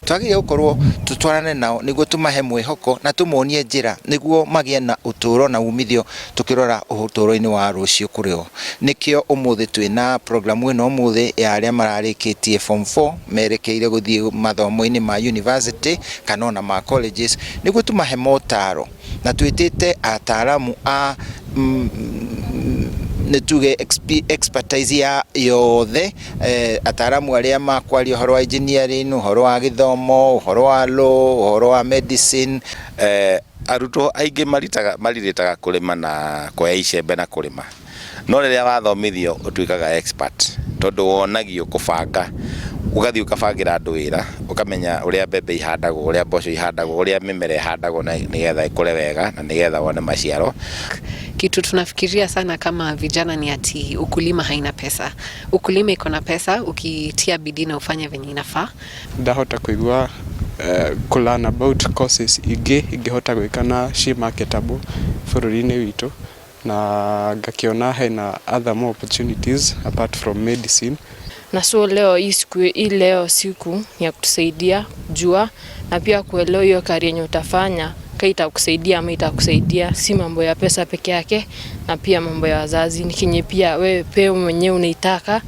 Twagĩrĩire gũkorwo tũtwarane nao nĩguo tũmahe mwĩhoko na tũmonie njĩra nĩguo magĩe na ũtũũro na umithio tũkĩrora ũtũũro-inĩ wa rũciũ kũrĩ o. Nĩkĩo ũmũthĩ twĩna program ĩno ũmũthĩ ya arĩa mararĩkĩtie form 4 merekeire gũthiĩ mathomo-inĩ ma university kana ona ma colleges nĩguo tũmahe motaro na twĩtĩte ataaramu a nĩ tuge expertise ya yothe ataaramu arĩa makwaria ũhoro wa engineering, ũhoro wa gĩthomo, ũhoro wa law, ũhoro wa medicine. Arutwo aingĩ maritaga marirĩtaga kũrĩma na kuoya icembe na kũrĩma no rĩrĩa wathomithio ũtuĩkaga expert tondũ wonagio kũbanga ũgathiĩ ũkabangĩra andũ wĩra ũkamenya ũrĩa mbembe ihandagwo ũrĩa mboco ihandagwo ũrĩa mĩmera ĩhandagwo na nĩgetha ĩkũre wega na nĩgetha wone maciaro. Kitu tunafikiria sana kama vijana ni ati ukulima haina pesa. Ukulima iko na pesa ukitia bidii na ufanye venye inafaa. Ndahota kũigua kũ learn about courses ingĩ ingĩhota gwĩka na ci marketable bũrũri-inĩ witũ na ngakĩona hena other more opportunities apart from medicine. Na so leo hii siku hii leo siku ni ya kutusaidia jua na pia kuelewa hiyo career yenye utafanya ka itakusaidia ama itakusaidia, si mambo ya pesa peke yake, na pia mambo ya wazazi, ni kenye pia wewe pia mwenyewe unaitaka.